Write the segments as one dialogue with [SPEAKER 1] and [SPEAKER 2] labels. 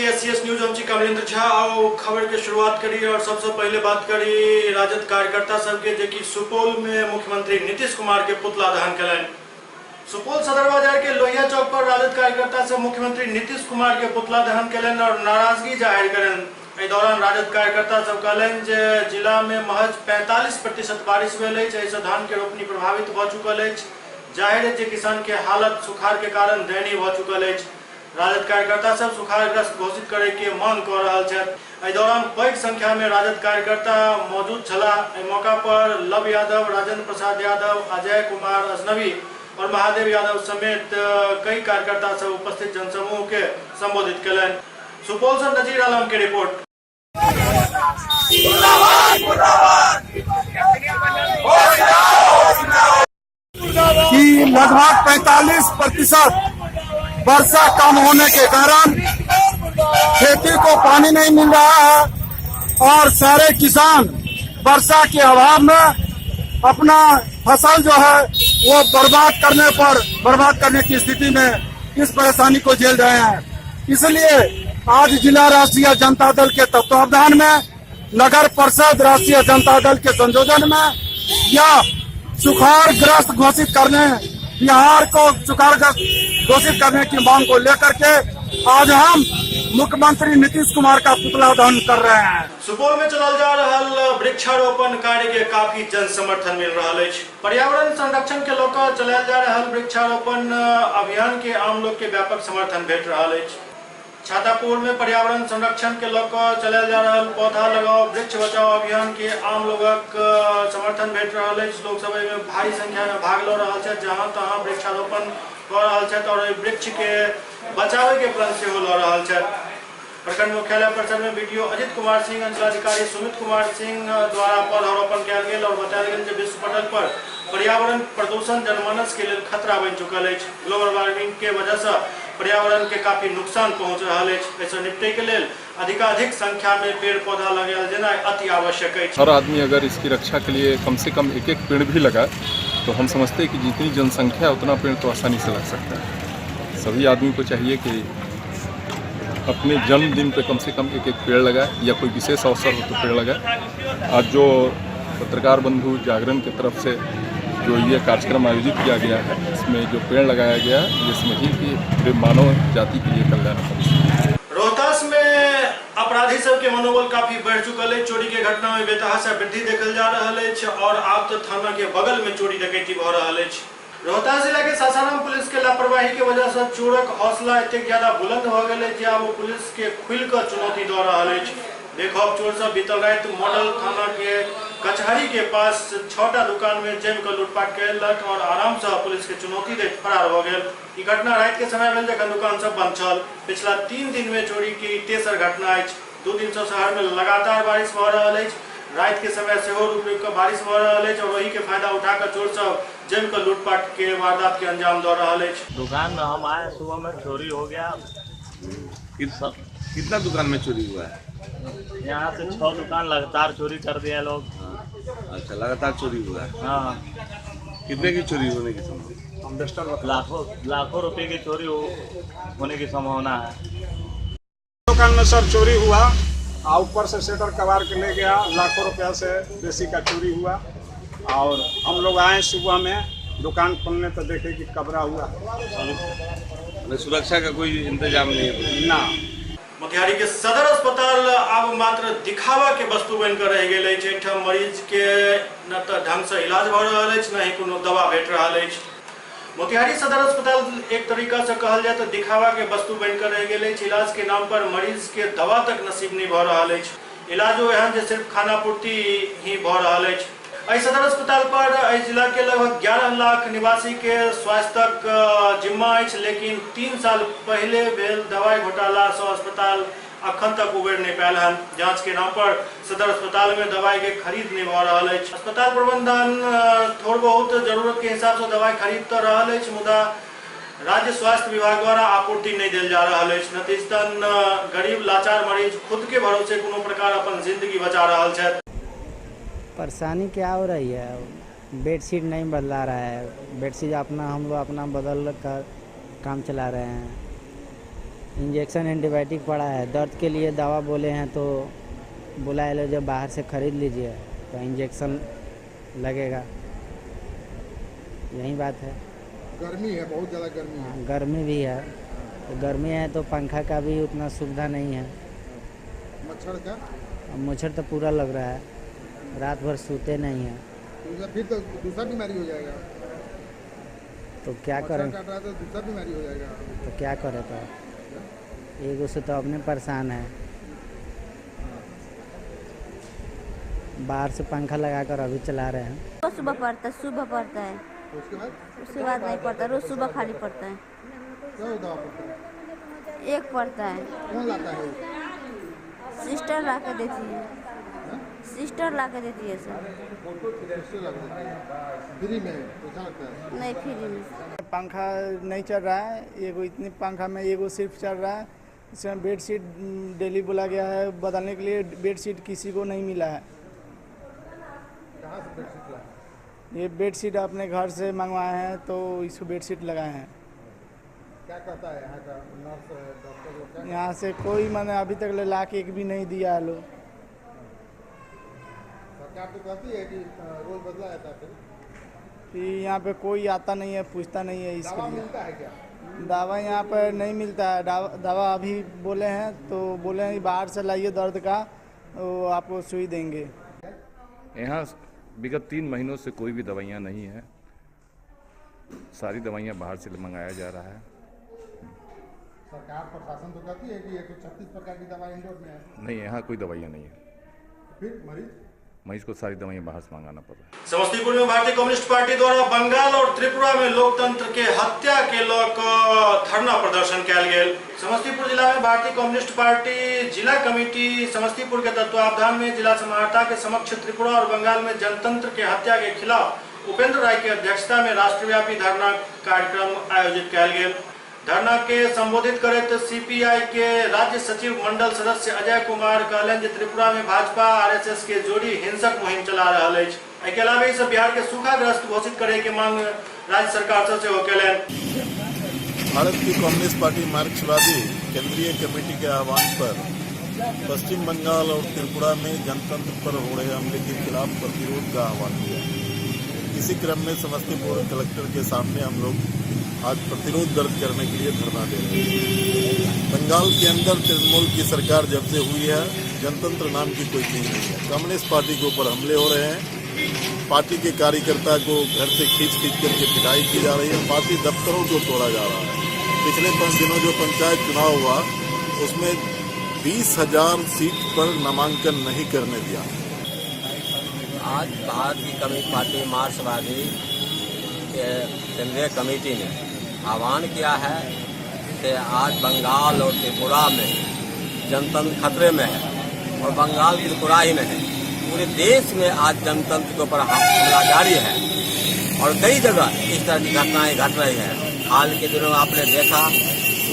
[SPEAKER 1] छी SCS news, हम छी कमलेंद्र झा। आओ खबर के शुरुआत करी और सबसे पहले बात करी राजद कार्यकर्ता सबके, जे कि सुपौल में मुख्यमंत्री नीतीश कुमार के पुतला दहन कयलनि। सुपौल सदर बाजार के लोहिया चौक पर राजद कार्यकर्ता सब मुख्यमंत्री नीतीश कुमार के पुतला दहन कयलनि और नाराजगी जाहिर कयलनि। एहि दौरान राजद कार्यकर्ता सब कहलनि जे जिला में महज 45% बारिश भेल अछि, एहिसँ धान के रोपनी प्रभावित भऽ चुकल अछि। जाहिर अछि जे किसान के हालत सुखाड़ के कारण दयनीय भऽ चुकल अछि। राजद कार्यकर्ता सब सुखाड़ग्रस्त घोषित करे के मांग कऽ रहल छथि। एहि दौरान पैघ संख्या में राजद कार्यकर्ता मौजूद छलाह। एहि मौका पर लव यादव, राजेंद्र प्रसाद यादव, अजय कुमार अजनबी और महादेव यादव समेत कई कार्यकर्ता सब उपस्थित जनसमूह के संबोधित कयलनि। सुपौल से नजीर आलम के रिपोर्ट।
[SPEAKER 2] कि लगभग 45% वर्षा कम होने के कारण खेती को पानी नहीं मिल रहा है और सारे किसान वर्षा के अभाव में अपना फसल जो है वो बर्बाद करने की स्थिति में इस परेशानी को झेल रहे हैं। इसलिए आज जिला राष्ट्रीय जनता दल के तत्वावधान में, नगर परिषद राष्ट्रीय जनता दल के संयोजन में यह सुखाड़ग्रस्त घोषित करने, बिहार को सुखाड़ग्रस्त घोषित करने की मांग को लेकर के आज हम मुख्यमंत्री नीतीश कुमार का पुतला दहन कर रहे हैं।
[SPEAKER 1] सुपौल में चलल जा रहल वृक्षारोपण कार्य के काफी जन समर्थन मिल रहा अछि। पर्यावरण संरक्षण के लऽ चलायल जा रहल वृक्षारोपण अभियान के आम लोग के व्यापक समर्थन भेट रहल अछि। छातापुर में पर्यावरण संरक्षण के लऽ चलायल जा रहल पौधा लगाओ वृक्ष बचाओ अभियान के आम लोगक समर्थन भेट रहल अछि। लोग सब एहिमे भारी संख्या में भाग लऽ रहल छथि, जहाँ तहाँ वृक्षारोपण कऽ रहल छथि और एहि वृक्ष के बचावे के प्रण सेहो लऽ रहल छथि। प्रखंड मुख्यालय परिसर में बीडीओ अजित कुमार सिंह, अंचलाधिकारी सुमित कुमार सिंह द्वारा पौधारोपण कयल गेल और बतायल गेल जे विश्व पटल पर पर्यावरण प्रदूषण जनमानस के लेल खतरा बनि चुकल अछि। ग्लोबल वार्मिंग के वजह से पर्यावरण के काफी नुकसान पहुंच रहल अछि। एहिसँ निपटै के लेल अधिकाधिक संख्या में पेड़ पौधा लगायल जेनाइ अति आवश्यक अछि।
[SPEAKER 3] हर आदमी अगर इसकी रक्षा के लिए कम से कम एक एक पेड़ भी लगाए तो हम समझते हैं कि जितनी जनसंख्या है उतना पेड़ तो आसानी से लग सकता है। सभी आदमी को चाहिए कि अपने जन्मदिन पे कम से कम एक एक पेड़ लगाए या कोई विशेष अवसर हो तो पेड़ लगाए। आज जो पत्रकार बंधु जागरण की तरफ से जो ये कार्यक्रम आयोजित किया गया है, इसमें जो पेड़ लगाया गया है, ये समझिए कि पूरे मानव जाति के लिए कल्याणकारी।
[SPEAKER 1] रोहतास में अपराधी सबके मनोबल काफी बढ़ चुकल अछि। चोरी के घटना में बेतहाशा वृद्धि देखल जा रहल अछि और आब तो थाना के बगल में चोरी डकैती भऽ रहल अछि। रोहतास जिला के सासाराम पुलिस के लापरवाही के वजह से चोरक हौसला एतेक ज्यादा बुलंद भऽ गेल अछि जे आब ओ पुलिस के खुलि कऽ चुनौती दऽ रहल अछि। बेखौफ चोर सब बीतल राति मॉडल थाना के कचहरी के पास 6टा दुकान में जमि कऽ लूटपाट कयलक और आराम से पुलिस के चुनौती दैत फरार भऽ गेल। ई घटना राति के समय भेल जखन दुकान सब बंद छल। पिछला 3 दिन में चोरी के ई तेसर घटना अछि। 2 दिन से शहर में लगातार बारिश भऽ रहल अछि। राति के समय सेहो रुकि रुकि कऽ बारिश भऽ रहल अछि और ओही के फायदा उठा कऽ चोर सब जमि कऽ लूटपाट के वारदात के अंजाम दऽ रहल अछि।
[SPEAKER 4] दुकान में हम आए, सुबह में चोरी हो गया।
[SPEAKER 5] कितना दुकान में चोरी हुआ है?
[SPEAKER 4] यहाँ से 6 दुकान लगातार चोरी कर दिया लोग।
[SPEAKER 5] अच्छा, लगातार चोरी हुआ है।
[SPEAKER 4] हाँ।
[SPEAKER 5] कितने की चोरी होने की संभावना?
[SPEAKER 4] लाखों रुपए की चोरी होने की संभावना है।
[SPEAKER 6] दुकान में सर चोरी हुआ, आ ऊपर से शटर कबाड़ के ले गया, लाखों रुपया से बेसी का चोरी हुआ। और हम लोग आए सुबह में दुकान खोलने तो देखे कि कबरा हुआ।
[SPEAKER 5] मतलब सुरक्षा का कोई इंतजाम नहीं है
[SPEAKER 6] ना।
[SPEAKER 1] मोतिहारी के सदर अस्पताल आब मात्र दिखावा के वस्तु बनकर रह गेल अछि। एहिठाम मरीज के न तऽ ढंग से इलाज भऽ रहल अछि, न ही कोनो दवा भेट रहल अछि। मोतिहारी सदर अस्पताल एक तरीका से कहल जाए तो दिखावा के वस्तु बनकर रह गेल अछि। इलाज के नाम पर मरीज के दवा तक नसीब नहीं भऽ रहल अछि। इलाजो एहन जे सिर्फ खाना पूर्ति ही भऽ रहल अछि। एहि सदर अस्पताल पर एहि जिला के लगभग 11 लाख निवासी के स्वास्थ्यक जिम्मा अछि, लेकिन 3 साल पहले भेल दवाई घोटाला से अस्पताल अखन तक उबरि नहीं पायल हन। जांच के नाम पर सदर अस्पताल में दवाई के खरीद नहीं भऽ रहल अछि। अस्पताल प्रबंधन थोड़ बहुत जरूरत के हिसाब से दवाई खरीद तो रहल अछि, मुदा राज्य स्वास्थ्य विभाग द्वारा आपूर्ति नहीं देल जा रहल अछि। नतीजतन गरीब लाचार मरीज खुद के भरोसे कोनो प्रकार अपन जिंदगी बचा रहल छथि।
[SPEAKER 7] परेशानी क्या हो रही है, बेडशीट नहीं बदला रहा है। बेडशीट अपना हम लोग अपना बदल कर काम चला रहे हैं। इंजेक्शन एंटीबायोटिक पड़ा है। दर्द के लिए दवा बोले हैं तो बोला है लो जब बाहर से खरीद लीजिए तो इंजेक्शन लगेगा। यही बात है।
[SPEAKER 2] गर्मी है, बहुत ज़्यादा गर्मी है।
[SPEAKER 7] हाँ, गर्मी भी है तो गर्मी है तो पंखा का भी उतना सुविधा नहीं है।
[SPEAKER 2] मच्छर का?
[SPEAKER 7] मच्छर तो पूरा लग रहा है, रात भर सोते नहीं है।
[SPEAKER 2] तो फिर तो दूसरा बीमारी हो जाएगा।
[SPEAKER 7] तो क्या करें?
[SPEAKER 2] काट रहा है तो दूसरा बीमारी हो जाएगा।
[SPEAKER 7] तो क्या करें? तो एगो से तो अपने परेशान है। बाहर से पंखा लगाकर अभी चला रहे हैं।
[SPEAKER 8] सुबह पड़ता है, सुबह पड़ता है, उसके बाद नहीं पड़ता। रोज सुबह खाली पड़ता है।
[SPEAKER 2] क्या दवा पड़ता है?
[SPEAKER 8] एक पड़ता है।
[SPEAKER 2] कौन लाता है?
[SPEAKER 8] सिस्टर ला के देती है। सिस्टर ला के देती है सर।
[SPEAKER 2] फ्री में पैसा लगता है?
[SPEAKER 8] नहीं, फ्री में।
[SPEAKER 9] पंखा नहीं चल रहा है, एगो इतने पंखा में एगो सिर्फ चल रहा है। इसमें बेडशीट डेली बोला गया है बदलने के लिए, बेडशीट किसी को नहीं मिला है।
[SPEAKER 2] कहाँ से बेडशीट लाए?
[SPEAKER 9] ये बेडशीट अपने घर से मंगवाए हैं तो इसको बेडशीट लगाए हैं।
[SPEAKER 2] क्या कहता है यहाँ का नर्स डॉक्टर लोग?
[SPEAKER 9] यहाँ से कोई मैंने अभी तक ला के एक भी नहीं दिया है लोग।
[SPEAKER 2] सरकार तो कहती है कि रोज बदला जाता है, फिर
[SPEAKER 9] कि यहाँ पे कोई आता नहीं है, पूछता नहीं है इसके
[SPEAKER 2] दवा
[SPEAKER 9] लिए।
[SPEAKER 2] मिलता है क्या?
[SPEAKER 9] दवा यहाँ पर नहीं मिलता है। दवा अभी बोले हैं तो बोले हैं बाहर से लाइए दर्द का, वो आपको सुई देंगे।
[SPEAKER 10] यहाँ विगत 3 महीनों से कोई भी दवाइयाँ नहीं है, सारी दवाइयाँ बाहर से मंगाया जा रहा है।
[SPEAKER 2] सरकार प्रशासन तो कहती है कि 136 प्रकार की दवा इंडोर में है।
[SPEAKER 10] नहीं, यहाँ कोई दवाइयाँ नहीं है।
[SPEAKER 2] फिर मरीज
[SPEAKER 10] को सारी दवाइयाँ बाहर से मंगाना पड़ रहा है।
[SPEAKER 1] समस्तीपुर में भारतीय कम्युनिस्ट पार्टी द्वारा बंगाल और त्रिपुरा में लोकतंत्र के हत्या के लऽ कऽ धरना प्रदर्शन कयल गेल। समस्तीपुर जिला में भारतीय कम्युनिस्ट पार्टी जिला कमेटी समस्तीपुर के तत्वावधान में जिला समाहर्ता के समक्ष त्रिपुरा और बंगाल में जनतंत्र के हत्या के खिलाफ उपेंद्र राय की अध्यक्षता में राष्ट्रव्यापी धरना कार्यक्रम आयोजित कयल गेल। धरना के संबोधित करैत सीपीआई के राज्य सचिव मंडल सदस्य अजय कुमार कहलनि जे त्रिपुरा में भाजपा आरएसएस के जोड़ी हिंसक मुहिम चला रहल अछि। एहि के अलावे ई सब बिहार के सूखाग्रस्त घोषित करे के मांग राज्य सरकार से सेहो केलनि।
[SPEAKER 11] भारत की कम्युनिस्ट पार्टी मार्क्सवादी केंद्रीय कमेटी के आह्वान पर पश्चिम बंगाल और त्रिपुरा में जनतंत्र पर हो रहे हमले के खिलाफ प्रतिरोध का आह्वान किया। इसी क्रम में समस्तीपुर कलेक्टर के सामने हम लोग आज प्रतिरोध दर्ज करने के लिए धरना दे रहे हैं। बंगाल के अंदर तृणमूल की सरकार जब से हुई है, जनतंत्र नाम की कोई चीज़ नहीं है। कम्युनिस्ट पार्टी के ऊपर हमले हो रहे हैं, पार्टी के कार्यकर्ता को घर से खींच खींच करके पिटाई की जा रही है, पार्टी दफ्तरों को तोड़ा जा रहा है। पिछले 5 दिनों जो पंचायत चुनाव हुआ उसमें 20,000 सीट पर नामांकन नहीं करने दिया।
[SPEAKER 12] आज भारत की कम्युनिस्ट पार्टी मार्क्सवादी के केंद्रीय कमेटी ने आह्वान किया है कि आज बंगाल और त्रिपुरा में जनतंत्र खतरे में है और बंगाल त्रिपुरा ही नहीं, पूरे देश में आज जनतंत्र के ऊपर हमला जारी है और कई जगह इस तरह की घटनाएं घट रही हैं। हाल के दिनों में आपने देखा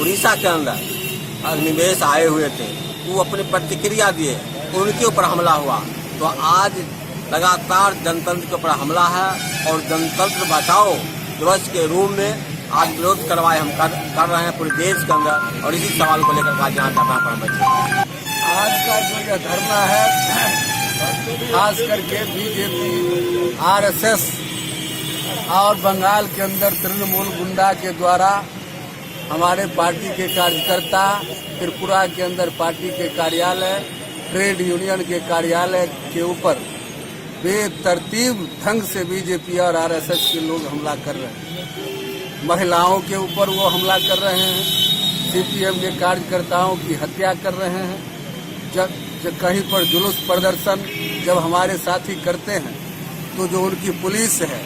[SPEAKER 12] उड़ीसा के अंदर अग्निवेश आए हुए थे, वो अपनी प्रतिक्रिया दिए, उनके ऊपर हमला हुआ। तो आज लगातार जनतंत्र के ऊपर हमला है और जनतंत्र बचाओ दिवस के रूप में आज विरोध करवाए हम कर रहे हैं पूरे देश के अंदर और इसी सवाल को लेकर आज यहाँ धरना पर बैठे।
[SPEAKER 13] आज का जो यह धरना है, खास करके बीजेपी, आरएसएस और बंगाल के अंदर तृणमूल गुंडा के द्वारा हमारे पार्टी के कार्यकर्ता, त्रिपुरा के अंदर पार्टी के कार्यालय, ट्रेड यूनियन के कार्यालय के ऊपर बेतरतीब ढंग से बीजेपी और आरएसएस के लोग हमला कर रहे हैं। महिलाओं के ऊपर वो हमला कर रहे हैं, सीपीएम के कार्यकर्ताओं की हत्या कर रहे हैं। जब कहीं पर जुलूस प्रदर्शन जब हमारे साथी करते हैं तो जो उनकी पुलिस है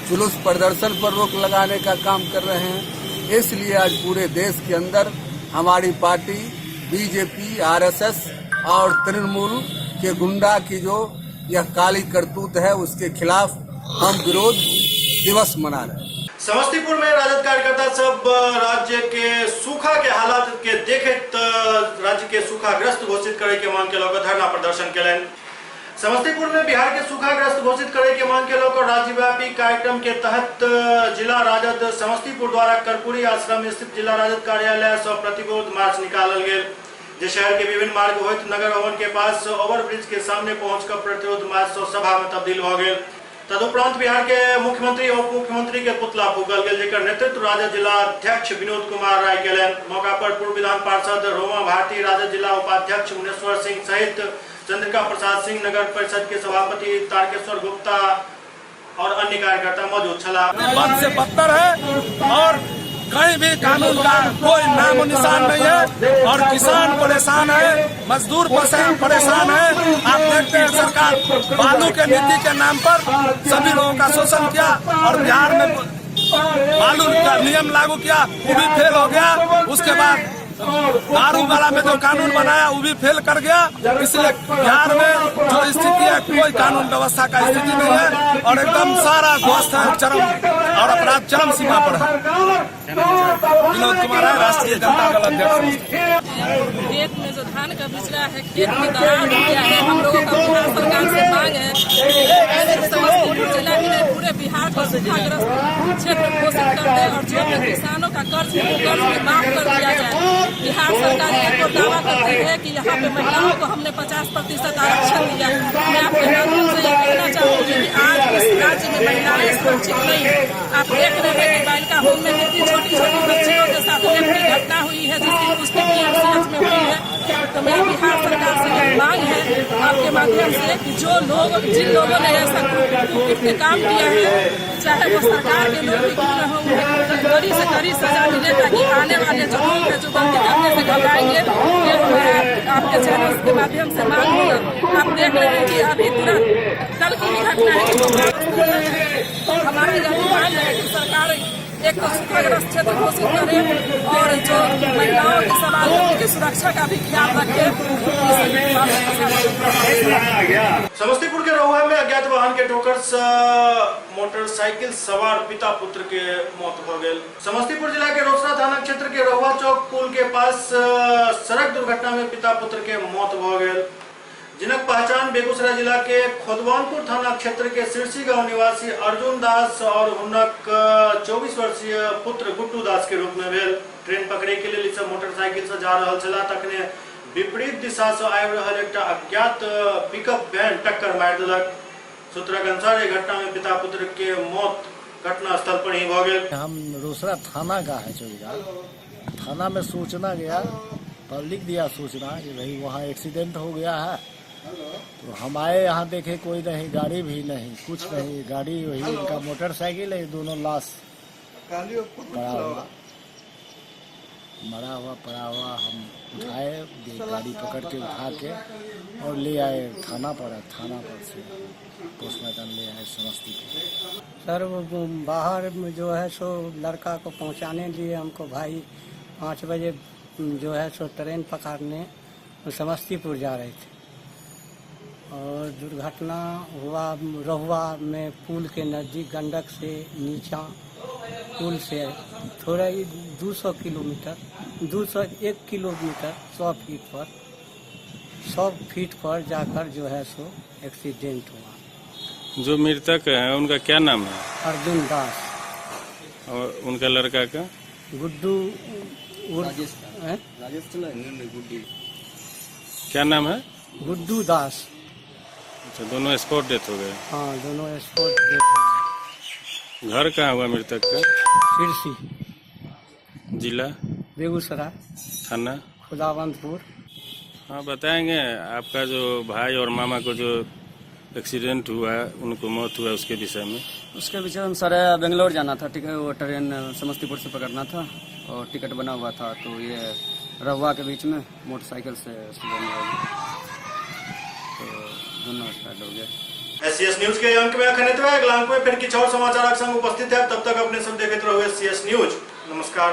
[SPEAKER 13] जुलूस प्रदर्शन पर रोक लगाने का काम कर रहे हैं। इसलिए आज पूरे देश के अंदर हमारी पार्टी बीजेपी, आरएसएस और तृणमूल के गुंडा की जो यह काली करतूत है उसके खिलाफ हम विरोध दिवस मना रहे हैं।
[SPEAKER 1] समस्तीपुर में राजद कार्यकर्ता सब राज्य के सूखा के हालात के देखैत राज्य के सूखाग्रस्त घोषित करे के मांग के लऽ कऽ धरना प्रदर्शन केलनि। समस्तीपुर में बिहार के सूखाग्रस्त घोषित करे के मांग के लेकर राज्यव्यापी कार्यक्रम के तहत जिला राजद समस्तीपुर द्वारा कर्पूरी आश्रम स्थित जिला राजद कार्यालय से प्रतिरोध मार्च निकालल गेल, जे शहर के विभिन्न मार्ग होइत नगर भवन के पास ओवरब्रिज के सामने पहुंचकर प्रतिरोध मार्च सभा में तब्दील हो गेल। तदुपरांत बिहार के मुख्यमंत्री और उप मुख्यमंत्री के पुतला फूकल गेल, जेकर नेतृत्व राजद जिला अध्यक्ष विनोद कुमार राय केलनि। मौका पर पूर्व विधान पार्षद रोमा भारती, राजद जिला उपाध्यक्ष मुनेश्वर सिंह सहित चंद्रिका प्रसाद सिंह, नगर परिषद के सभापति तारकेश्वर गुप्ता और अन्य कार्यकर्ता मौजूद छला।
[SPEAKER 14] बद से बदतर है और कहीं भी कानून का कोई नामो निशान नहीं है और किसान परेशान है, मजदूर परेशान है। आप देखते हैं सरकार बालू के नीति के नाम पर सभी लोगों का शोषण किया और बिहार में बालू का नियम लागू किया, वो भी फेल हो गया। उसके बाद दारू वाला में जो कानून बनाया वो भी फेल कर गया। इसलिए बिहार में जो स्थिति है कोई कानून व्यवस्था का स्थिति नहीं है और एकदम सारा ध्वस्त है, चरम और अपराध चरम सीमा पर है। विनोद कुमार है, राष्ट्रीय जनता दल अध्यक्ष।
[SPEAKER 15] खेत में जो धान का बिचड़ा है, खेत में दरार हो गया है। हम लोगों का बिहार सरकार से मांग है समस्तीपुर जिला के लिए पूरे बिहार को सूखाग्रस्त क्षेत्र घोषित कर दे और जो किसानों का कर्ज है वो कर्ज में माफ कर दिया जाए। बिहार सरकार एक और दावा करती है कि यहाँ पे महिलाओं को हमने 50% आरक्षण दिया। मैं आपके माध्यम से ये कहना चाहूँगी कि आज इस राज्य में महिलाएं सुरक्षित नहीं है। आप देख रहे हैं कि बालिका होम में कितनी छोटी छोटी बच्चियों के साथ रेप की घटना हुई है, जिसकी पुष्टि पीएमसीएच में हुई है। तो मेरा बिहार सरकार से यह मांग है आपके माध्यम से कि जो लोग, जिन लोगों ने ऐसा कुकृत्य काम किया है, चाहे वो सरकार के लोग ही क्यों न हो, उन्हें कड़ी से कड़ी सजा मिले ताकि आने वाले जो लोग हैं जो गलती करने से घबराएंगे। ये हमारा आपके चैनल के माध्यम से मांग होगा। आप देख रहे हैं कि अभी तुरंत कल की ही घटना है कि हमारी यही मांग है कि सरकार एक तो सूखाग्रस्त क्षेत्र घोषित करे और जो महिलाओं के सवाल है उनकी सुरक्षा का भी ख्याल रखे।
[SPEAKER 1] समस्तीपुर के रहुआ में अज्ञात वाहन के ठोकर से मोटरसाइकिल सवार पिता पुत्र के मौत हो गई। समस्तीपुर जिला के रोसड़ा थाना क्षेत्र के रहुआ चौक पुल के पास सड़क दुर्घटना में पिता पुत्र के मौत हो गई, जिनक पहचान बेगूसराय जिला के खोदवानपुर थाना क्षेत्र के सिरसी गांव निवासी अर्जुन दास और हुनक 24 वर्षीय पुत्र गुड्डू दास के रूप में भेल। ट्रेन पकड़े के लिए सब मोटरसाइकिल से जा रहा छला, तखने विपरीत दिशा से आबि रहल एकटा अज्ञात पिकअप वैन टक्कर मारि देलक। सूत्रक अनुसार एहि घटना में पिता पुत्र के मौत घटनास्थल पर ही भ गेल।
[SPEAKER 16] हम रोसड़ा थाना का है चौकीदार, थाना में सूचना गया, पब्लिक दिया सूचना कि भाई वहाँ एक्सीडेंट हो गया है। तो हम आए यहाँ, देखे कोई नहीं, गाड़ी भी नहीं, कुछ नहीं, गाड़ी वही इनका मोटरसाइकिल है, दोनों लाश पड़ा हुआ, मरा हुआ पड़ा हुआ। हम उठाए, गाड़ी पकड़ के उठा के और ले आए थाना पर, थाना पर से पोस्टमार्टम ले आए समस्तीपुर।
[SPEAKER 17] सर वो बाहर में जो है सो लड़का को पहुँचाने लिए हमको भाई 5 बजे जो है सो ट्रेन पकड़ने समस्तीपुर जा रहे थे और दुर्घटना हुआ रहुआ में पुल के नज़दीक गंडक से नीचा पुल से थोड़ा ही 200 किलोमीटर 201 किलोमीटर 100 फीट पर 100 फीट पर जाकर जो है सो एक्सीडेंट हुआ।
[SPEAKER 5] जो मृतक है उनका क्या नाम है?
[SPEAKER 17] अर्जुन दास।
[SPEAKER 5] और उनका लड़का का?
[SPEAKER 17] गुड्डू।
[SPEAKER 5] क्या नाम है?
[SPEAKER 17] गुड्डू दास।
[SPEAKER 5] अच्छा, दोनों स्पॉट डेथ हो गए?
[SPEAKER 17] हाँ, दोनों स्पॉट डेथ हो गए।
[SPEAKER 5] घर कहाँ हुआ मृतक का?
[SPEAKER 17] सिरसी।
[SPEAKER 5] जिला?
[SPEAKER 17] बेगूसराय।
[SPEAKER 5] थाना?
[SPEAKER 17] खुदावंदपुर।
[SPEAKER 5] हाँ, बताएंगे आपका जो भाई और मामा को जो एक्सीडेंट हुआ, उनको मौत हुआ, उसके विषय में?
[SPEAKER 18] उसके विषय में सर बेंगलोर जाना था, ठीक है, वो ट्रेन समस्तीपुर से पकड़ना था और टिकट बना हुआ था, तो ये रहुआ के बीच में मोटरसाइकिल से एक्सीडेंट हो गया, तो दोनों स्टार्ट हो गया।
[SPEAKER 1] एससीएस न्यूज के अंक में अखन एतबे। अगला अंक में फिर किछु और समाचारक संग उपस्थित है। तब तक अपने सब देखते रहो एससीएस न्यूज। नमस्कार।